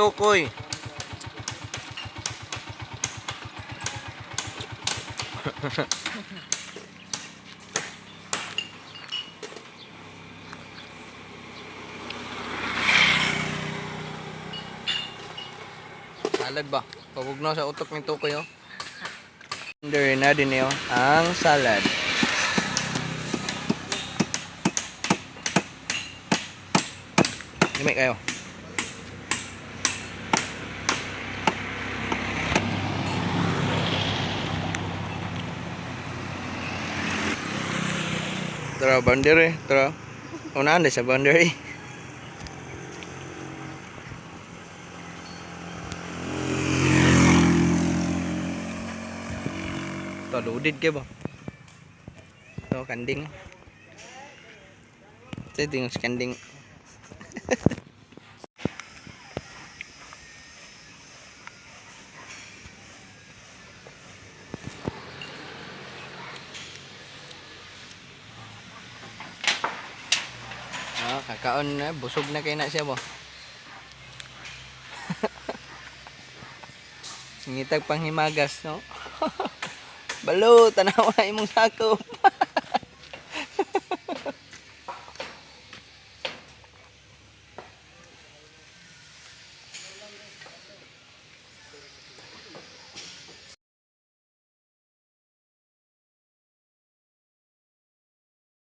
tukoy. Salad ba? Pabugnaw sa utok ni tukoy oh. Under na din niyo ang salad. Limay kayo. Tara, boundary. Tara. Unahan din sa boundary. Ito, loaded kayo ba? Ito, kanding. Ito, tingnan sa kanding. Ah, kakaon na, busog na kayo na siya bo. Ngitag panghimagas, no? Balo, tanawa imong sakop.